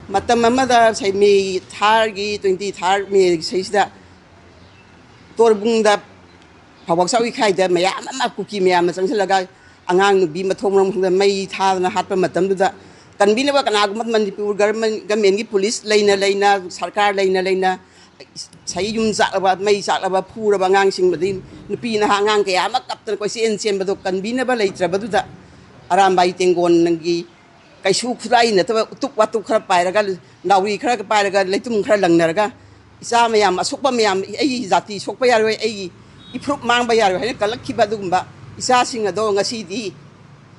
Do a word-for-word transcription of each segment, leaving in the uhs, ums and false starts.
ꯃꯇꯝ ꯑꯃꯗ ꯉꯁꯥꯏ ꯃꯦ ꯊꯥꯔꯒꯤ, ꯇ꯭ꯋꯦꯟꯇꯤ ꯊꯥꯔ ꯃꯦ ꯏꯁꯩꯁꯤꯗ ꯇꯣꯔꯕꯨꯡꯗ ꯐꯥꯎꯕꯥꯛ ꯆꯥꯎꯏꯈꯥꯏꯗ ꯃꯌꯥꯝ ꯑꯃ ꯀꯨꯀꯤ ꯃꯌꯥꯝꯅ ꯆꯪꯁꯤꯜꯂꯒ ꯑꯉꯥꯡ ꯅꯨꯄꯤ ꯃꯊꯣꯡ ꯃꯔꯝ ꯈꯪꯗ ꯃꯩ ꯊꯥꯗꯅ ꯍꯥꯠꯄ ꯃꯇꯝꯗꯨꯗ ꯀꯟꯕꯤꯅꯕ ꯀꯅꯥꯒꯨꯝꯕ ꯃꯅꯤꯄꯨꯔ ꯒꯔꯃꯦꯟ, ꯒꯃꯦꯟꯒꯤ ꯄꯨꯂꯤꯁ ꯂꯩꯅ ꯂꯩꯅ, ꯁꯔꯀꯥꯔ ꯂꯩꯅ ꯂꯩꯅ, ꯉꯁꯥꯏ ꯌꯨꯝ ꯆꯥꯛꯂꯕ, ꯃꯩ ꯆꯥꯛꯂꯕ, ꯐꯨꯔꯕ ꯑꯉꯥꯡꯁꯤꯡ, ꯑꯗꯩ ꯅꯨꯄꯤ ꯅꯍꯥ ꯑꯉꯥꯡ ꯀꯌꯥ ꯑꯃ ꯀꯞꯇꯅ ꯀꯣꯏꯆꯦꯟ ꯆꯦꯟꯕꯗꯣ ꯀꯟꯕꯤꯅꯕ ꯂꯩꯇ꯭ꯔꯕꯗꯨꯗ ꯑꯔꯥꯝꯕꯥꯏ ꯇꯦꯡꯒꯣꯟꯒꯤ ꯀꯩꯁꯨ ꯈꯨꯠꯂꯥꯏ ꯅꯠꯇꯕ ꯎꯇꯨꯞ ꯋꯥꯇꯨꯞ ꯈꯔ ꯄꯥꯏꯔꯒ, ꯅꯥꯎꯔꯤ ꯈꯔ ꯄꯥꯏꯔꯒ, ꯂꯩꯇꯨꯝ ꯈꯔ ꯂꯪꯅꯔꯒ, ꯏꯆꯥ ꯃꯌꯥꯝ, ꯑꯁꯣꯛꯄ ꯃꯌꯥꯝ, ꯑꯩꯒꯤ ꯖꯥꯇꯤ ꯁꯣꯛꯄ ꯌꯥꯔꯣꯏ, ꯑꯩꯒꯤ ꯏꯐꯨꯔꯨꯞ ꯃꯥꯡꯕ ꯌꯥꯔꯣꯏ ꯍꯥꯏꯅ ꯀꯜꯂꯛꯈꯤꯕ ꯑꯗꯨꯒꯨꯝꯕ ꯏꯆꯥꯁꯤꯡ ꯑꯗꯣ ꯉꯁꯤꯗꯤ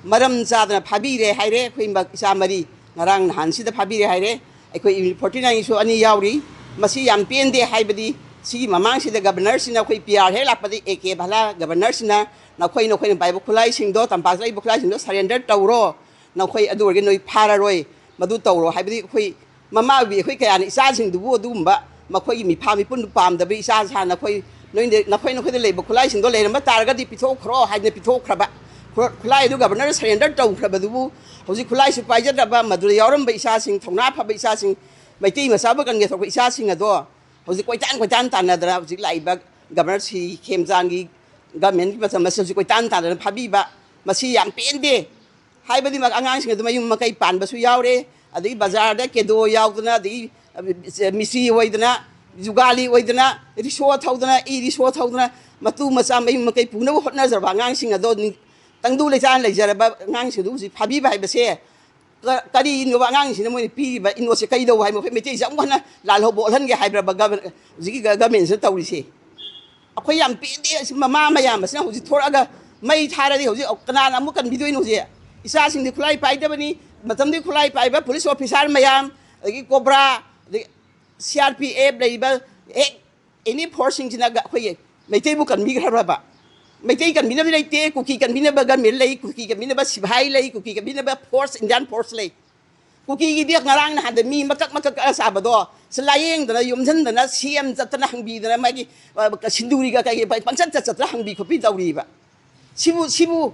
ꯃꯔꯝ ꯆꯥꯗꯅ ꯐꯥꯕꯤꯔꯦ ꯍꯥꯏꯔꯦ꯫ ꯑꯩꯈꯣꯏ ꯃ-, ꯏꯆꯥ ꯃꯔꯤ ꯉꯔꯥꯡ ꯅꯍꯥꯟꯁꯤꯗ ꯐꯥꯕꯤꯔꯦ ꯍꯥꯏꯔꯦ꯫ ꯑꯩꯈꯣꯏ ꯐꯣꯔꯇꯤ ꯅꯥꯏꯟꯒꯤꯁꯨ ꯑꯅꯤ ꯌꯥꯎꯔꯤ꯫ ꯃꯁꯤ ꯌꯥꯝ ꯄꯦꯟꯗꯦ, ꯍꯥꯏꯕꯗꯤ ꯁꯤꯒꯤ ꯃꯃꯥꯡꯁꯤꯗ ꯒꯕꯔꯅꯔꯁꯤꯅ ꯑꯩꯈꯣꯏ ꯄꯤ ꯑꯥꯔ ꯍꯦꯛ ꯂꯥꯛꯄꯗ ꯑꯦ ꯀꯦ ꯚꯂꯥ ꯒꯕꯔꯅꯔꯁꯤꯅ ꯅꯈꯣꯏ, ꯅꯈꯣꯏꯅ ꯄꯥꯏꯕ ꯈꯨꯠꯂꯥꯏꯁꯤꯡꯗꯣ, ꯇꯝꯄꯥꯛꯇ ꯂꯩꯕ ꯈꯨꯠꯂꯥꯏꯁꯤꯡꯗꯣ ꯁꯔꯦꯟꯗꯔ ꯇꯧꯔꯣ, ꯅꯈꯣꯏ ꯑꯗꯨ ꯑꯣꯏꯔꯒꯗꯤ ꯅꯣꯏ ꯐꯥꯔꯔꯣꯏ, ꯃꯗꯨ ꯇꯧꯔꯣ ꯍꯥꯏꯕꯗꯤ ꯑꯩꯈꯣꯏ ꯃꯃꯥ ꯑꯣꯏꯕꯤ ꯑꯩꯈꯣꯏ ꯀꯌꯥꯅ ꯏꯆꯥꯁꯤꯡꯗꯨꯕꯨ ꯑꯗꯨꯒꯨꯝꯕ ꯃꯈꯣꯏꯒꯤ ꯃꯤꯐꯥ ꯃꯤꯄꯨꯟꯗꯨ ꯄꯥꯝꯗꯕ ꯏꯆꯥ ꯏꯁꯥ ꯅꯈꯣꯏ, ꯅꯣꯏꯅ, ꯅꯈꯣꯏ ꯅꯈꯣꯏꯗ ꯂꯩꯕ ꯈꯨꯠꯂꯥꯏꯁꯤꯡꯗꯣ ꯂꯩꯔꯝꯕ ꯇꯥꯔꯒꯗꯤ ꯄꯤꯊꯣꯛꯈ꯭ꯔꯣ ꯍꯥꯏꯗꯅ ꯄꯤꯊꯣꯛꯈ꯭ꯔꯕ꯫ ꯈꯨ-, ꯈꯨꯠꯂꯥꯏꯗꯨ ꯒꯕꯔꯅꯔ ꯁꯔꯦꯟꯗꯔ ꯇꯧꯈ꯭ꯔꯕꯗꯨꯕꯨ ꯍꯧꯖꯤꯛ ꯈꯨꯠꯂꯥꯏꯁꯨ ꯄꯥꯏꯖꯗ꯭ꯔꯕ, ꯃꯗꯨꯗ ꯌꯥꯎꯔꯝꯕ ꯏꯆꯥꯁꯤꯡ, ꯊꯧꯅꯥ ꯐꯕ ꯏꯆꯥꯁꯤꯡ, ꯃꯩꯇꯩ ꯃꯆꯥꯕꯨ ꯀꯟꯒꯦ ꯊꯣꯛꯄ ꯏꯆꯥꯁꯤꯡ ꯑꯗꯣ ꯍꯧꯖꯤꯛ ꯀꯣꯏꯇꯥꯟ ꯀꯣꯏꯇꯥꯟ ꯇꯥꯟꯅꯗꯅ ꯍꯧꯖꯤꯛ ꯂꯥꯛꯏꯕ ꯒꯕꯔꯅꯔ ꯁꯤ ꯈꯦꯝꯆꯥꯟꯒꯤ ꯒꯃꯦꯟꯒꯤ ꯃꯇꯝ ꯑꯁꯤ ꯍꯧꯖꯤꯛ ꯀꯣꯏꯇꯥꯟ ꯇꯥꯟꯅꯗꯅ ꯐꯥꯕꯤꯕ, ꯃꯁꯤ ꯌꯥꯝ ꯄꯦꯟꯗꯦ꯫ ꯍꯥꯏꯕꯗꯤ ꯃ-, ꯑꯉꯥꯡꯁꯤꯡ ꯑꯗꯨ ꯃꯌꯨꯝ ꯃꯀꯩ ꯄꯥꯟꯕꯁꯨ ꯌꯥꯎꯔꯦ, ꯑꯗꯒꯤ ꯕꯖꯥꯔꯗ ꯀꯦꯗꯣ ꯌꯥꯎꯗꯅ, ꯑꯗꯒꯤ, ꯑ, ꯃꯤꯁꯇ꯭ꯔꯤ ꯑꯣꯏꯗꯅ, ꯖꯨꯒꯥꯂꯤ ꯑꯣꯏꯗꯅ, ꯔꯤꯁꯣ ꯊꯧꯗꯅ, ꯏ ꯔꯤꯁꯣ ꯊꯧꯗꯅ, ꯃꯇꯨ ꯃꯆꯥ ꯃꯌꯨꯝ ꯃꯀꯩ ꯄꯨꯅꯕ ꯍꯣꯠꯅꯖꯕ ꯑꯉꯥꯡꯁꯤꯡ ꯑꯗꯣ ꯅꯤꯡ-, ꯇꯪꯗꯨ ꯂꯩꯇꯥꯅ ꯂꯩꯖꯔꯕ ꯑꯉꯥꯡꯁꯤꯡ ꯑꯗꯨ ꯍꯧꯖꯤꯛ ꯐꯥꯕꯤꯕ ꯍꯥꯏꯕꯁꯦ ꯀ-, ꯀꯔꯤꯅꯣꯕ ꯑꯉꯥꯡꯁꯤꯡꯁꯤꯅ ꯃꯣꯏꯅ ꯄꯤꯔꯤꯕ ꯏꯅꯣꯠꯁꯦ ꯀꯩꯗꯧꯕ ꯍꯥꯏꯕ? ꯑꯩꯈꯣꯏ ꯃꯩꯇꯩꯁꯦ ꯑꯃꯨꯛ ꯍꯟꯅ ꯂꯥꯜꯍꯧꯕ ꯑꯣꯜꯍꯟꯒꯦ ꯍꯥꯏꯕ꯭ꯔꯕ ꯒꯚꯔ-, ꯍꯧꯖꯤꯛꯀꯤ ꯒ-, ꯒꯚꯔꯟꯃꯦꯟꯁꯤꯅ ꯇꯧꯔꯤꯁꯦ? ꯑꯩꯈꯣꯏ ꯌꯥꯝ ꯄꯦꯟꯗꯦ꯫ ꯑꯁꯤ ꯃꯃꯥ ꯃꯌꯥꯝ ꯑꯁꯤꯅ ꯍꯧꯖꯤꯛ ꯊꯣꯔꯛꯑꯒ ꯃꯩ ꯊꯥꯔꯗꯤ ꯍꯧꯖꯤꯛ ꯀꯅꯥꯅ ꯑꯃꯨꯛ ꯀꯟꯕꯤꯗꯣꯏꯅꯣ? ꯍꯧꯖꯤꯛ ꯏꯆꯥꯁꯤꯡꯗꯤ ꯈꯨꯠꯂꯥꯏ ꯄꯥꯏꯗꯕꯅꯤ꯫ ꯃꯇꯝꯗꯨꯒꯤ ꯈꯨꯠꯂꯥꯏ ꯄꯥꯏꯕ ꯄꯨꯂꯤꯁ ꯑꯣꯐꯤꯁꯥꯔ ꯃꯌꯥꯝ, ꯑꯗꯒꯤ ꯀꯣꯕ꯭ꯔꯥ, ꯑꯗꯒꯤ ꯁꯤ ꯑꯥꯔ ꯄꯤ ꯑꯦꯐ ꯂꯩꯔꯤꯕ ꯍꯦꯛ ꯑꯦꯅꯤ ꯐꯣꯔꯁꯁꯤꯡꯁꯤꯅ ꯒ-, ꯑꯩꯈꯣꯏꯒꯤ ꯃꯩꯇꯩꯕꯨ ꯀꯟꯕꯤꯈ꯭ꯔꯕ꯭ꯔꯕ? ꯃꯩꯇꯩ ꯀꯟꯕꯤꯅꯕꯗꯤ ꯂꯩꯇꯦ, ꯀꯨꯀꯤ ꯀꯟꯕꯤꯅꯕ ꯒꯃꯦꯟ ꯂꯩ, ꯀꯨꯀꯤ ꯀꯟꯕꯤꯅꯕ ꯁꯤꯐꯥꯏ ꯂꯩ, ꯀꯨꯀꯤ ꯀꯟꯕꯤꯅꯕ ꯐꯣꯔꯁ, ꯏꯟꯗꯤꯌꯥꯟ ꯐꯣꯔꯁ ꯂꯩ꯫ ꯀꯨꯀꯤꯒꯤꯗꯤ ꯉꯔꯥꯡ ꯅꯍꯥꯟꯗ ꯃꯤ ꯃꯀꯛ ꯃꯀꯛ ꯀꯛꯑ ꯆꯥꯕꯗꯣ ꯁꯤ ꯂꯥꯌꯦꯡꯗꯅ, ꯌꯣꯝꯁꯤꯟꯗꯅ, ꯁꯤ ꯑꯦꯝ ꯆꯠꯇꯅ ꯍꯪꯕꯤꯗꯅ, ꯃꯥꯒꯤ, ꯑ, ꯁꯤꯟꯗꯨꯔꯤꯒ ꯀꯩꯒꯤ ꯄꯪꯆꯠ ꯆꯠ ꯆꯠꯇꯅ ꯍꯪꯕꯤ ꯈꯣꯠꯄꯤ ꯇꯧꯔꯤꯕ꯫ ꯁꯤꯕꯨ, ꯁꯤꯕꯨ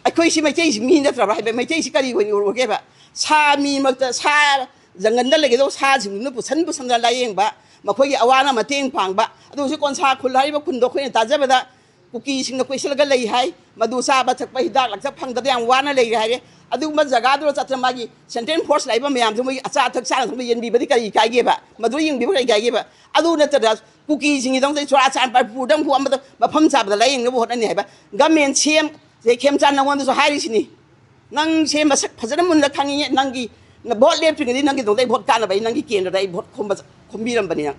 ꯑꯩꯈꯣꯏꯁꯤ ꯃꯩꯇꯩꯁꯤ ꯃꯤ ꯅꯠꯇ꯭ꯔꯕ ꯍꯥꯏꯕ? ꯃꯩꯇꯩꯁꯤ ꯀꯔꯤ ꯑꯣꯏꯅ ꯎꯔꯒꯦꯕ? ꯁꯥ ꯃꯤ ꯃꯔꯛꯇ, ꯁꯥ ꯖꯪꯒꯜꯗ ꯂꯩꯒꯗꯧꯕ ꯁꯥꯁꯤꯡꯗꯨꯅ ꯄꯨꯁꯟ ꯄꯨꯁꯟꯗꯅ ꯂꯥꯏꯌꯦꯡꯕ, ꯃꯈꯣꯏꯒꯤ ꯑꯋꯥꯅ ꯃꯇꯦꯡ ꯄꯥꯡꯕ꯫ ꯑꯗꯨ ꯍꯧꯖꯤꯛ ꯀꯣꯟꯁꯥ ꯈꯨꯜ ꯍꯥꯏꯔꯤꯕ ꯈꯨꯟꯗꯣ ꯑꯩꯈꯣꯏꯅ ꯇꯥꯖꯕꯗ ꯀꯨꯀꯤꯁꯤꯡꯅ ꯀꯣꯏꯁꯤꯜꯂꯒ ꯂꯩ ꯍꯥꯏ꯫ ꯃꯗꯨ ꯆꯥꯕ ꯊꯛꯄ ꯍꯤꯗꯥꯛ ꯂꯥꯡꯊꯛ ꯐꯪꯗꯕ ꯌꯥꯝ ꯋꯥꯅ ꯂꯩꯔꯦ ꯍꯥꯏꯔꯦ꯫ ꯑꯗꯨꯒꯨꯝꯕ ꯖꯒꯥꯗꯨꯗ ꯆꯠꯇꯅ ꯃꯥꯒꯤ ꯁꯦꯟꯇ꯭ꯔꯦꯜ ꯐꯣꯔꯁ ꯂꯥꯛꯏꯕ ꯃꯌꯥꯝꯗꯨ ꯃꯣꯏꯒꯤ ꯑꯆꯥ ꯑꯊꯛ ꯆꯥꯅ ꯊꯛꯅ ꯌꯦꯟꯕꯤꯕꯗꯤ ꯀꯔꯤ ꯀꯥꯏꯒꯦꯕ? ꯃꯗꯨ ꯌꯦꯡꯕꯤꯕ ꯀꯔꯤ ꯀꯥꯏꯒꯦꯕ? ꯑꯗꯨ ꯅꯠꯇꯅ ꯀꯨꯀꯤꯁꯤꯡꯒꯤꯗꯃꯛꯇ ꯆꯨꯔꯥꯆꯥꯟꯄꯨꯔꯗ ꯑꯃꯨꯛ ꯑꯃꯗ ꯃꯐꯝ ꯆꯥꯕꯗ ꯂꯥꯏꯌꯦꯡꯅꯕ ꯍꯣꯠꯅꯅꯤ ꯍꯥꯏꯕ꯫ ꯒꯃꯦꯟ ꯁꯤ ꯑꯦꯝ ꯁꯦ ꯈꯦꯝꯆꯥꯟ ꯅꯉꯣꯟꯗꯁꯨ ꯍꯥꯏꯔꯤꯁꯤꯅꯤ꯫ ꯅꯪꯁꯦ ꯃꯁꯛ ꯐꯖꯅ ꯃꯨꯟꯅ ꯈꯪꯉꯤ꯫ ꯅꯪꯒꯤ ꯅ ꯚꯣꯠ ꯂꯦꯞꯇ꯭ꯔꯤꯉꯩꯗꯤ ꯅꯪꯒꯤꯗꯃꯛꯇ ꯑꯩ ꯚꯣꯠ ꯀꯥꯟꯅꯕ ꯑꯩ ꯅꯪꯒꯤ ꯀꯦꯟꯗ꯭ꯔꯗ ꯑꯩ ꯚꯣꯠ ꯈꯣꯝꯕ ꯈꯣꯝꯕꯤꯔꯝꯕꯅꯤ ꯅꯪ꯫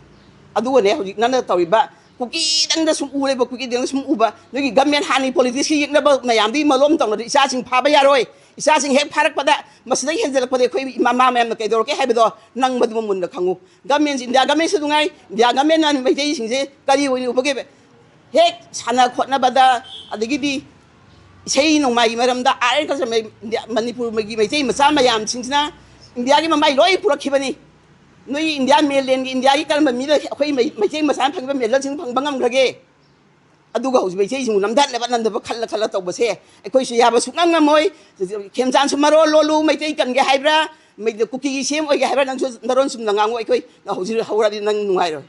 ꯑꯗꯨꯒꯅꯦ ꯍꯧꯖꯤꯛ ꯅꯪꯅ ꯇꯧꯔꯤꯕ ꯀꯨꯀꯤꯗꯪꯗ ꯁꯨꯝ ꯎ ꯂꯩꯕ, ꯀꯨꯀꯤꯗꯪꯗ ꯁꯨꯝ ꯎꯕ, ꯅꯣꯏꯒꯤ ꯒꯃꯦꯟ ꯍꯥꯟꯅꯒꯤ ꯄꯣꯂꯤꯇꯤꯛꯁꯀꯤ ꯌꯦꯛꯅꯕ ꯃꯌꯥꯝꯗꯨꯒꯤ ꯃꯂꯣꯝ ꯇꯧꯅꯗꯤ ꯏꯆꯥꯁꯤꯡ ꯐꯥꯕ ꯌꯥꯔꯣꯏ꯫ ꯏꯆꯥꯁꯤꯡ ꯍꯦꯛ ꯐꯥꯔꯛꯄꯗ ꯃꯁꯤꯗꯒꯤ ꯍꯦꯟꯖꯜꯂꯛꯄꯗꯤ ꯑꯩꯈꯣꯏ ꯏꯃꯥ ꯃꯥ ꯃꯌꯥꯝꯅ ꯀꯩꯗꯧꯔꯛꯀꯦ ꯍꯥꯏꯕꯗꯣ ꯅꯪ ꯃꯗꯨꯃ ꯃꯨꯟꯅ ꯈꯪꯉꯨ꯫ ꯒꯃꯦꯟꯁꯤ, ꯏꯟꯗꯤꯌꯥ ꯒꯃꯦꯟꯁꯨ ꯅꯨꯡꯉꯥꯏ, ꯏꯟꯗꯤꯌꯥ ꯒꯃꯦꯟꯅ ꯃꯩꯇꯩꯁꯤꯡꯁꯦ ꯀꯔꯤ ꯑꯣꯏꯅ ꯎꯕꯒꯦ? ꯍꯦꯛ ꯁꯥꯟꯅ ꯈꯣꯠꯅꯕꯗ, ꯑꯗꯒꯤꯗꯤ ꯏꯁꯩ ꯅꯣꯡꯃꯥꯏꯒꯤ ꯃꯔꯝꯗ ꯑꯥꯔꯠ ꯑꯦꯟ ꯀꯜꯆꯔ, ꯃꯅꯤꯄꯨꯔꯒꯤ ꯃꯩꯇꯩ ꯃꯆꯥ ꯃꯌꯥꯝꯁꯤꯡꯁꯤꯅ ꯏꯟꯗꯤꯌꯥꯒꯤ ꯃꯃꯥꯏ ꯂꯣꯏ ꯄꯨꯔꯛꯈꯤꯕꯅꯤ꯫ ꯅꯣꯏ ꯏꯟꯗꯤꯌꯥ ꯃꯦꯟꯂꯦꯟꯒꯤ, ꯏꯟꯗꯤꯌꯥꯒꯤ ꯀꯔꯝꯕ ꯃꯤꯅ ꯑꯩꯈꯣꯏ ꯃꯩ-, ꯃꯩꯇꯩ ꯃꯆꯥꯅ ꯐꯪꯉꯤꯕ ꯃꯦꯗꯜꯁꯤꯡ ꯐꯪꯕ ꯉꯝꯈ꯭ꯔꯒꯦ? ꯑꯗꯨꯒ ꯍꯧꯖꯤꯛ ꯃꯩꯇꯩꯁꯤꯡꯕꯨ ꯅꯝꯊꯅꯕ ꯅꯝꯊꯕ ꯈꯜꯂ ꯈꯜꯂ ꯇꯧꯕꯁꯦ ꯑꯩꯈꯣꯏꯁꯨ ꯌꯥꯕ ꯁꯨꯛꯉꯝ ꯉꯝꯃꯣꯏ꯫ ꯈꯦꯝꯆꯥꯟꯁꯨ ꯃꯔꯣꯜ ꯂꯣꯜꯂꯨ, ꯃꯩꯇꯩ ꯀꯟꯒꯦ ꯍꯥꯏꯕ꯭ꯔꯥ, ꯃꯩ-, ꯀꯨꯀꯤꯒꯤ ꯁꯤ ꯑꯦꯝ ꯑꯣꯏꯒꯦ ꯍꯥꯏꯕ꯭ꯔꯥ, ꯅꯪꯁꯨ ꯃꯔꯣꯟ ꯆꯨꯝꯅ ꯉꯥꯡꯉꯨ꯫ ꯑꯩꯈꯣꯏ ꯍꯧꯖꯤꯛ ꯍꯧꯔꯗꯤ ꯅꯪ ꯅꯨꯡꯉꯥꯏꯔꯣꯏ꯫